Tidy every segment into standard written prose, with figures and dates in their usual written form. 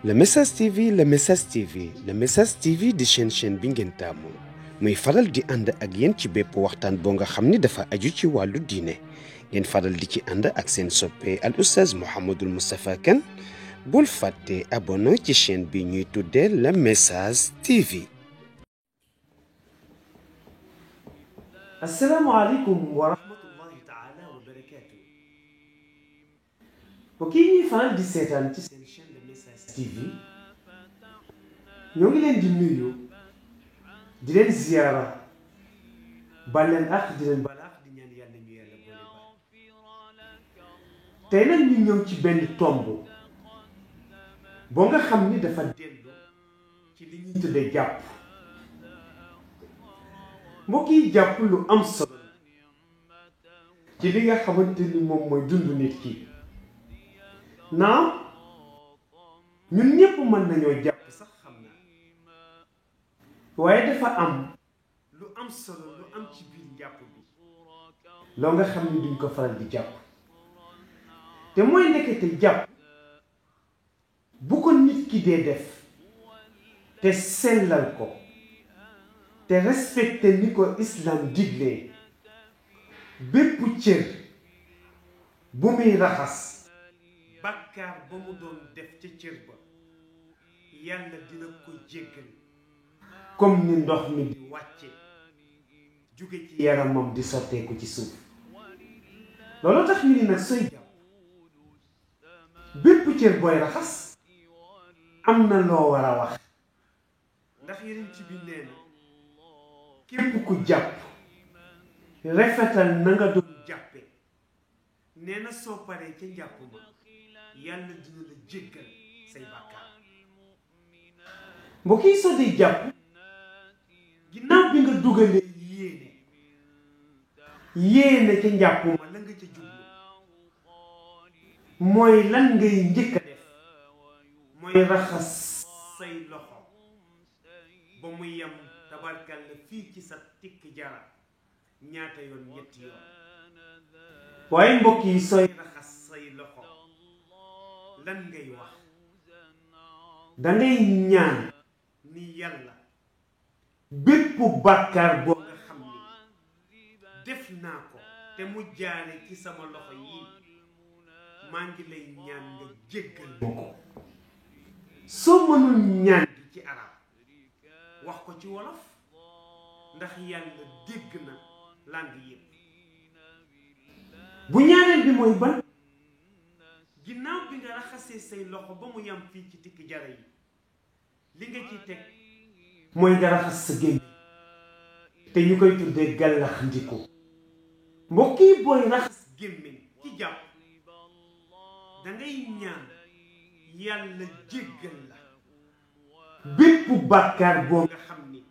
Le Message TV le Message TV le Message TV di chaîne bi ngeen taamu muy faral di ànd ak yéen ci bépp waxtaan boo nga xam ni dafa aju ci wàllu diine ngeen faral di ci ànd ak seen soppe al oustaz Mouhamadul Moustapha Kane bul fàtte abonné ci chaîne bi ñuy tuddee le Message TV. asalaamaaleykum wa rahmatullahi taala wa barakaatu. mbokk yi ñuy faral di seetaan ci seen chaîne le Message TV ñoo ngi leen di nuyu di leen ziyaara bal leen ak di leen balaax di ñaan yàlla ñu yàlla boole ba tey nag ñu ñëw ci benn tomb boo nga xam ni dafa dellu ci li ñuy tuddee jàpp. mbokk yi jàpp lu am solo ci li nga xamante ni moom mooy dund nit ki naam ñun ñëpp mën nañoo jàpp sax xam naa waaye dafa am lu am solo lu am ci biir jàpp bi loo nga xam ni duñ ko faral di jàpp te mooy ndekete jàpp bu ko nit ki dee def te sellal ko te respecté ni ko islam diglee bépp cër bu muy raxas bàkkaar ba mu doon def ca cër ba yàlla dina ko jéggal comme ni ndox mi di wàcce jóge ci yaramam di sotteeku ci suuf. loolu tax ñu ni nag sooy jàpp bépp cër booy raxas am na loo war a wax ndax yeneen ci bi nee na képp ku jàpp rafetal na nga doon jàppe nee na soo paree ca njàpp ma yàlla dina la jéggal say bàkkaar. mbokk yi soo dee jàpp ginnaaw bi nga dugalee yéene ca njàpp ma la nga ca jublu mooy lan ngay njëkk a def mooy raxas say loxo ba mu yem tabarkal la fii ci sa tikk jara ñaata yoon ñetti yoon. waaye mbokk yi sooy raxas say loxo lan ngay wax dangay ñaan ni yàlla bépp bàkkaar boo nga xam ni def naa ko te mu jaare ci sama loxo yi maa ngi lay ñaan nga jéggal ma ko. soo mënul ñaan gi ci arab wax ko ci wolof ndax yàlla dégg na langue yépp. bu ñaareel bi mooy ban ginnaaw bi nga raxasee say loxo ba mu yam fii ci tikki jara yi li nga ciy teg mooy nga raxas sa gémmiñ te ñu koy tuddee gàllax ndiku. mbokk yi booy raxas gémmiñ ci jàpp dangay ñaan yàlla jéggal la bépp bàkkaar boo nga xam ni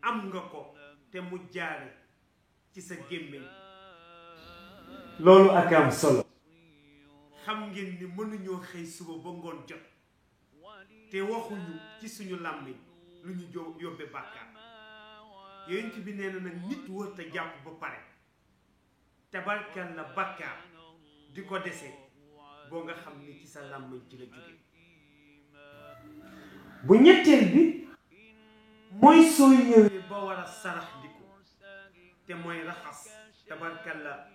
am nga ko te mu jaare ci sa gémmiñ. loolu ak am solo. xam ngeen ni mënuñoo xëy suba ba ngoon jot te waxuñu ci suñu làmmiñ lu ñu yóbbe bàkkaar. yonent bi nee na nag nit wër te jàpp ba pare tabarkal la bàkkaar di ko dese boo nga xam ni ci sa làmmiñ ci la jóge. bu ñetteel bi mooy soo ñëwee ba war a sarax di ko te mooy raxas tabarkal la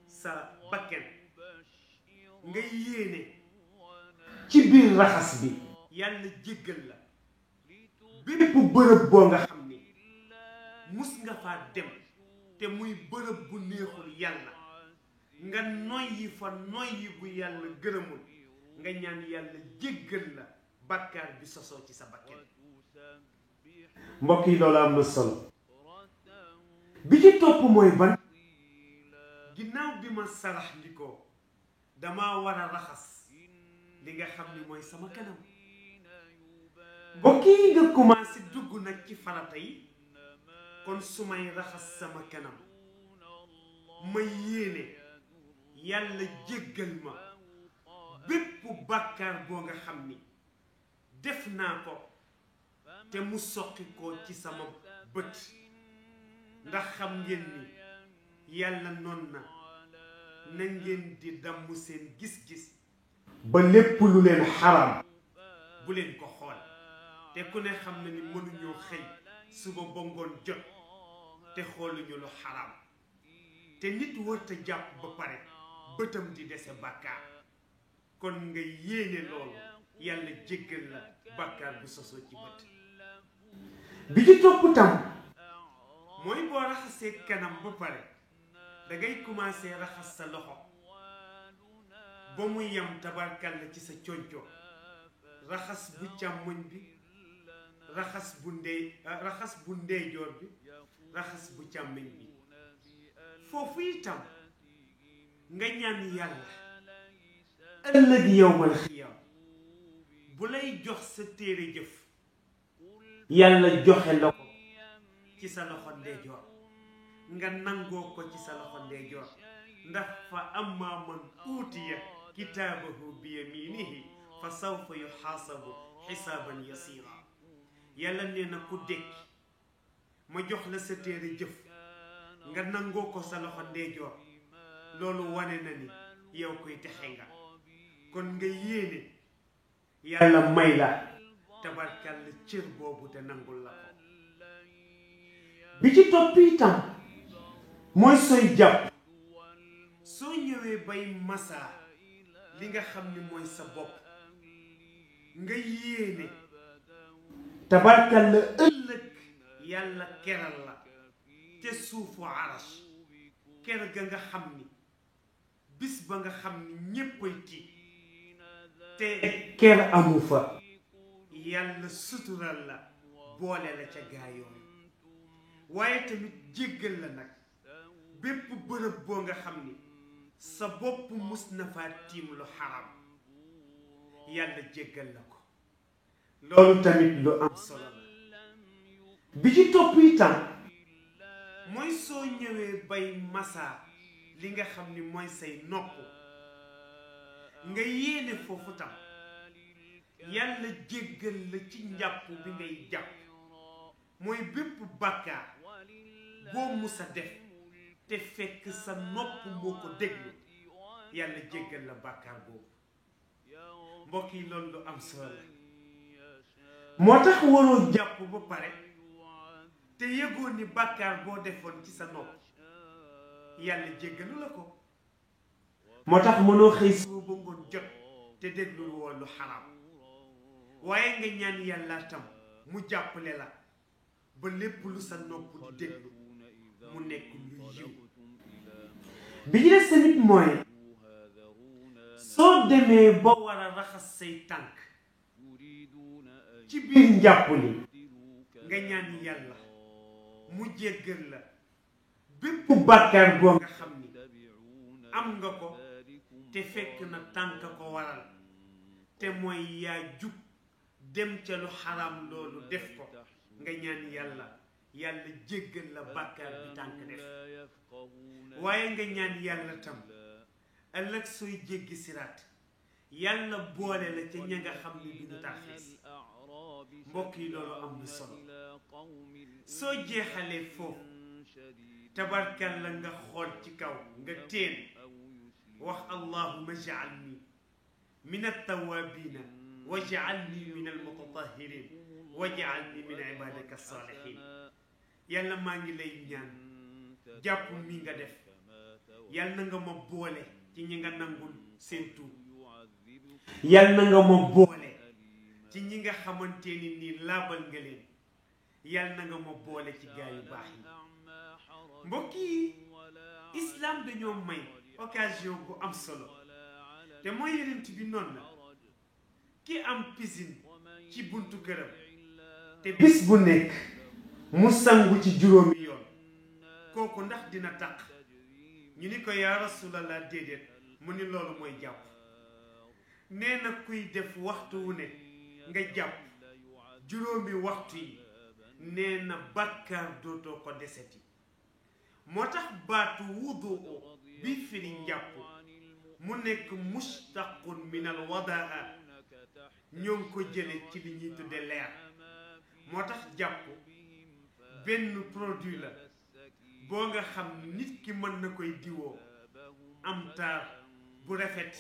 sa bakken nga yéene ci biir raxas bi yàlla jéggal la bépp bërëb boo nga xam ni mus nga faa dem te muy bërëb bu neexul yàlla nga noyyi fa noyyi bu yàlla gërëmul nga ñaan yàlla jéggal la bàkkaar bi sosoo ci sa bakken. mbokk yi loolu am na solo. bi ci topp mooy ban ginnaaw bi ma sarax ndikoo damaa war a raxas li nga xam ni mooy sama kanam. mbokk yi nga commencé dugg nag ci farata yi kon su may raxas sama kanam ma yéene yàlla jéggal ma bépp bàkkaar boo nga xam ni def naa ko te mu soqi ko ci sama bët ndax xam ngeen ni yàlla noon na ngeen di damm seen gis-gis ba lépp lu leen xaram bu leen ko xool te ku ne xam na ni mënuñoo xëy suba ba ngoon jot te xooluñu lu xaraam te nit wërta jàpp ba pare bëtam di dese bàkkaar kon nga yéene loolu yàlla jéggal la bàkkaar bu sosoo ci bët bi ci topp tam mooy boo raxasee kanam ba pare dangay commencé raxas sa loxo ba mu yem tabarkal la ci sa conco raxas bu càmmoñ bi raxas bu ndeyjoor bi raxas bu càmmoñ bi foofu itam nga ñaan yàlla ëllëg yawmal xiyaam bu lay jox sa téere jëf yàlla joxe la ko ci sa loxo ndeyjoor nga nangoo ko ci sa loxo ndeyjoor ndax fa amma man uutiya kitaabahu bi yaminihi fa sawfa yuxaasabu xisaaban yasira yàlla nee na ku dekki ma jox la sa téere jëf nga nangoo ko sa loxo ndeyjoor loolu wane na ni yow koy texe nga kon nga yéene yàlla may la tabarkal cër boobu te nangul la ko bi ci topp itam mooy sooy jàpp soo ñëwee bay masaa li nga xam ni mooy sa bopp nga yéene tabarkal la ëllëg yàlla keral la te suufu arash ker ga nga xam ni bis ba nga xam ni ñéppay tiit te ker amu fa yàlla sutural la boole la ca gaayooyu waaye tamit jéggal la nag bépp bërëb boo nga xam ni sa bopp mus na faa tiim lu xaram yàlla jéggal la ko loolu tamit lu am solo la bi ci topp itam mooy soo ñëwee bay masaa li nga xam ni mooy say nopp nga yéene foofu tam yàlla jéggal la ci njàpp bi ngay jàpp mooy bépp bàkkaar boo musa def te fekk sa nopp moo ko déglu yàlla jéggal la bàkkaar boobu mbokk yi loolu lu am solo la moo tax waroo jàpp ba pare te yëgoon ni bàkkaar boo defoon ci sa nopp yàlla jéggalu la ko moo tax mënoo xëy suba ba ngoon jot te déglu woon lu xaraam waaye nga ñaan yàlla tam mu jàppale la ba lépp lu sa nopp di déglu mu nekk lu yiw bi ñu des tamit mooy soo demee ba war a raxas say tànk ci biir njàpp li nga ñaan yàlla mu jéggal la bépp bàkkaar boo nga xam ni am nga ko te fekk na tànk ko waral te mooy yaa jug dem ca lu xaraam loolu def ko nga ñaan yàlla jéggal la bàkkaar bi tànk def waaye nga ñaan yàlla tam ëllëg sooy jéggi siraat yàlla boole la ca ña nga xam ni duñu tarxiis mbokk yi loolu am na solo soo jeexalee foofu tabarkal la nga xool ci kaw nga teen wax allahumma ja'alni min at-tawwabina wa ja'alni min al-mutatahhirin wa ja'alni min ibadika as-salihin yàlla maa ngi lay ñaan jàpp mi nga def yàlla nga ma boole ci ñi nga nangul seen tuub yàlla nga ma boole ci ñi nga xamante ni nii laabal nga leen yàlla nga ma boole ci gaa yu baax yi mbokk yi islam dañoo may occasion bu am solo te mooy yenent bi noonu na ki am piscine ci buntu këram te bis bu nekk mu sangu ci juróomi yoon kooku ndax dina taq ñu ni ko yaa rasulallah déedéet mu ni loolu mooy jàpp nee na kuy def waxtu wu ne nga jàpp juróomi waxtu yi nee na bàkkaar dootoo ko deseti moo tax baatu wudu bi firi njàpp mu nekk mustaqun min al wadaa ñoo ngi ko jële ci li ñuy tudde leer moo tax jàpp benn produit la boo nga xam nit ki mën na koy diwoo am taar bu rafet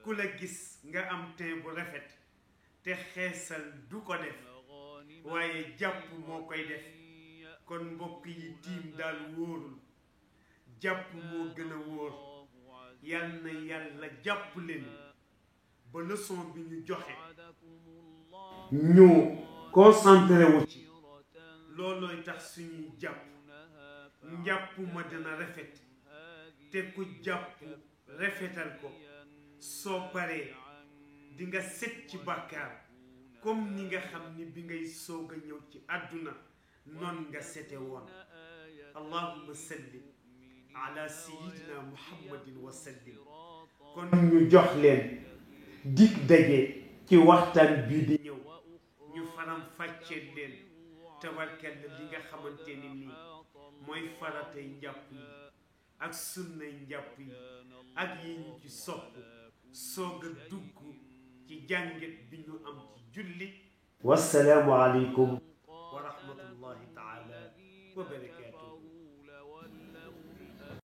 ku la gis nga am teint bu rafet te xeesal du ko def waaye jàpp moo koy def kon mbokk yi tiim daal wóorul jàpp moo gën a wóor yal na yàlla jàpp leen ba leçon bi ñu joxe ñu concentré wu ci loolooy tax suñuy jàpp njàpp ma dina rafet te ku jàpp rafetal ko soo paree di nga set ci bàkkaar comme ni nga xam ni bi ngay soog a ñëw ci àdduna noon nga sete woon allahumma salli ala sayyidina muhammadin wa sallim kon ñu jox leen dig daje ci waxtaan bii di ñëw ñu faram fàccee leen tabarkalla li nga xamante ni nii mooy faratay njàpp yi ak sunnay njàpp yi ak yi ñu ci sopp soog a dugg ci jànget bi ñu am ci julli wassalaamu aleykum wa rahmatullahi taala wa barakaatuhu